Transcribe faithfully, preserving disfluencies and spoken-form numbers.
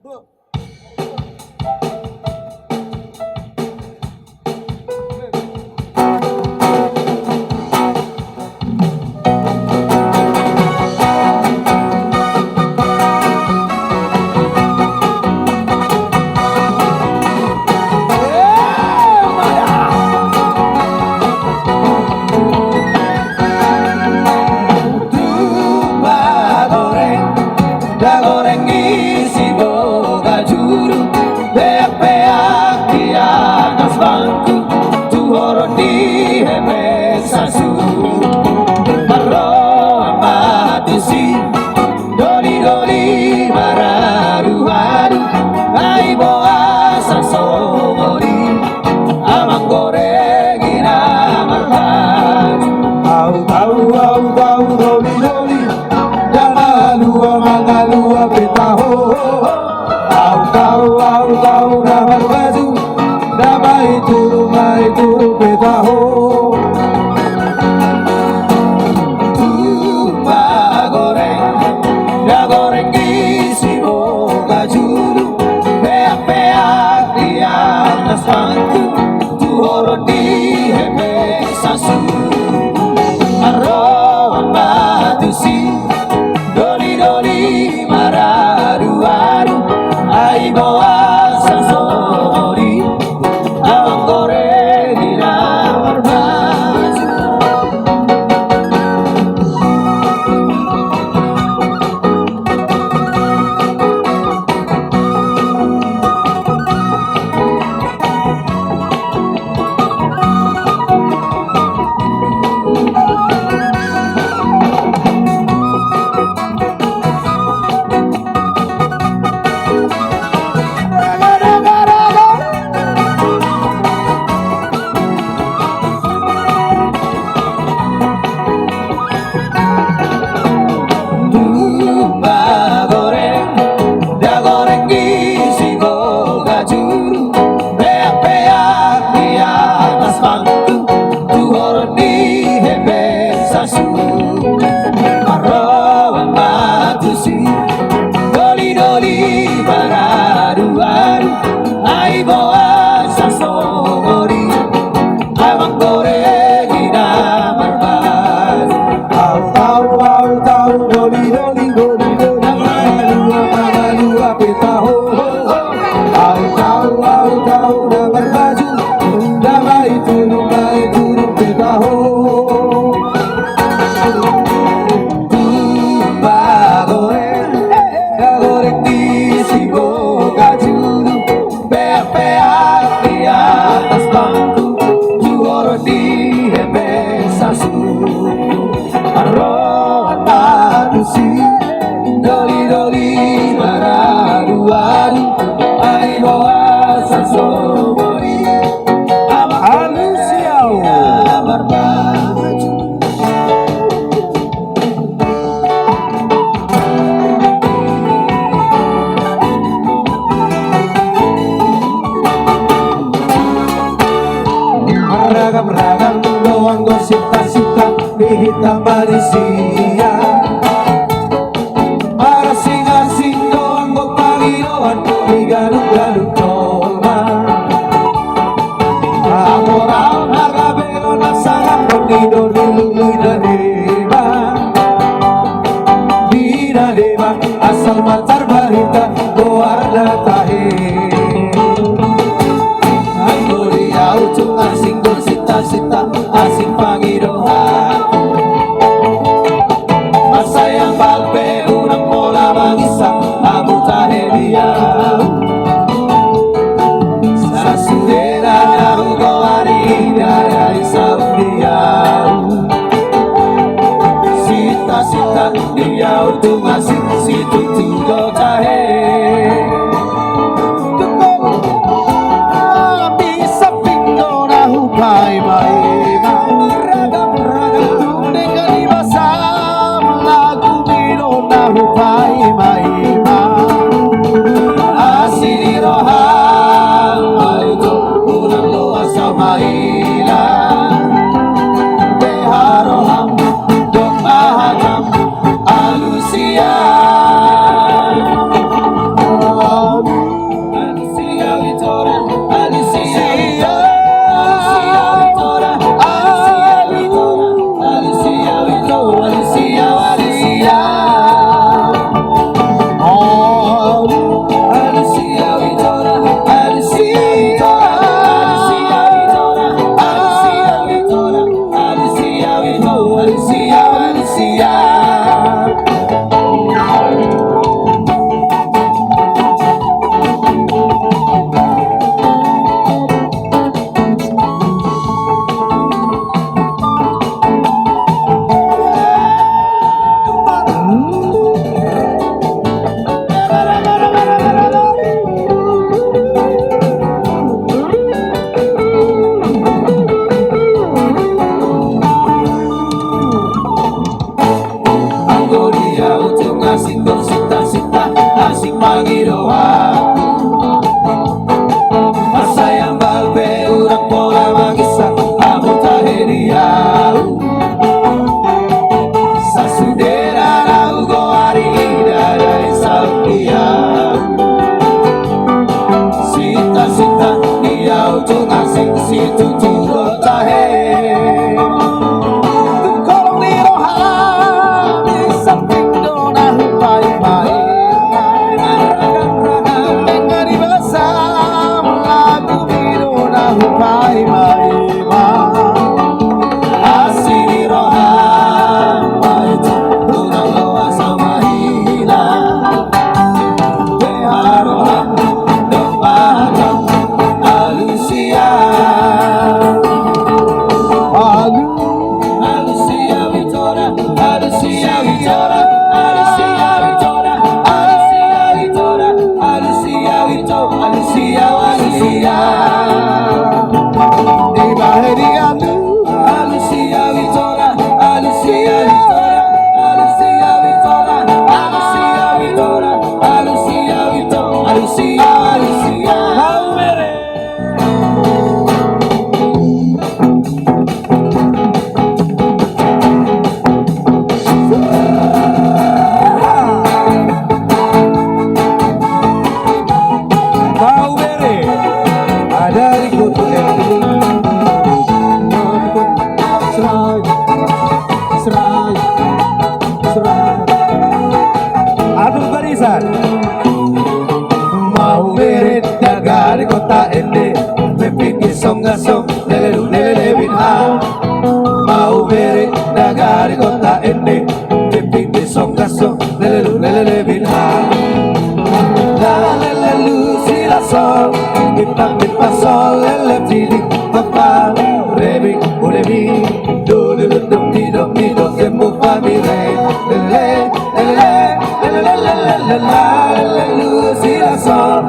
Tumba goreng, da goreng isi boga julu, peak-peak di atas bangku, tu horong ni hepeng sasu. Marroan ma tusi, doli-doli maradu-adu, ai boasa songon i, amang goreng i na marbaju. Au tau, au tau, doli-doli, da malua mangalua pe taho. Au tau, au tau, na marbaju, da maituru, maituru pe taho. Tumba goreng, da goreng isi boga julu, peak-peak di atas bangku, tu horong ni hepeng sasu. Marroan ma tusi, doli-doli maradu-adu, ai boasa songon i, amang goreng i na marbaju. Tumba goreng, da goreng isi boga julu, peak-peak di atas bangku, tu horong ni hepeng sasu. Marroan ma tusi, doli-doli maradu-adu, ai boasa songon i, amang goreng i na marbaju. Au tau, au tau, doli-doli, doli-doli, mangalua, mangalua pe taho. Au tau, au tau, na marbaju, da maituru, maituru pe taho. Tumba goreng, da goreng isi boga julu, peak-peak di atas bangku, tu horong ni hepeng sasu. Marroan ma tusi, doli-doli maradu-adu, ai boasa songon i, amang goreng i na marbaju. Marragam-ragam do anggo sinta-sinta di hita Malaysia. Marasing-asing do anggo pangidoan di ganup-ganup jolma. Amora na gabe on na sangap on i do di lului na deba. Di na deba asal mansai marhita goar na tahe. Anggo di au tung asing do sinta-sinta, asing pangidoan. Mansai hambal pe unang pola manginsang, hamu tahe di au. Sasudena na hugoari, ndada i saut di au. Sinta-sinta di au tung asing, situtu do tahe. Bisa pindo na hupaima i. Mansai hambal pe unang pola mangisah, hamu tahe di ahu. Sasudena na hugoari i ndada i saut di ahu. Sinta-sinta ni ahu tung asing situtu do tahe. Tung holong ni roha di samping do na hupaima i. Nunga di bagasan lagumi do na hupaima i. Asi ni roha ma i tu unang loas au mahila. Pe haroham do pahatahon alusia. Alu. Alusia Victoria, alusia Victoria, alusia Victoria, alusia Victoria, alusia Victoria, alusia, alusia. Dibahen i alu. Alusia Victoria, alusia Victoria, alusia Victoria, alusia Victoria, alusia Victoria, alusia, alusia. Amen. Mau bere, ada di kota. Serai, serai, serai. Aduh, barisan. Mau bere, daga di kota ende, pepinggir songgasong, lelelu lelele binha. Mau bere, daga di kota ende, pepinggir songgasong, lelelu lelele binha. Lelelu silasol, bipang bipasol, lelep didi, papa, rebi, urebi, dulu duduk di domi, doke mupa mire, lele, lele, lele, lele, lele, lelelu silasol.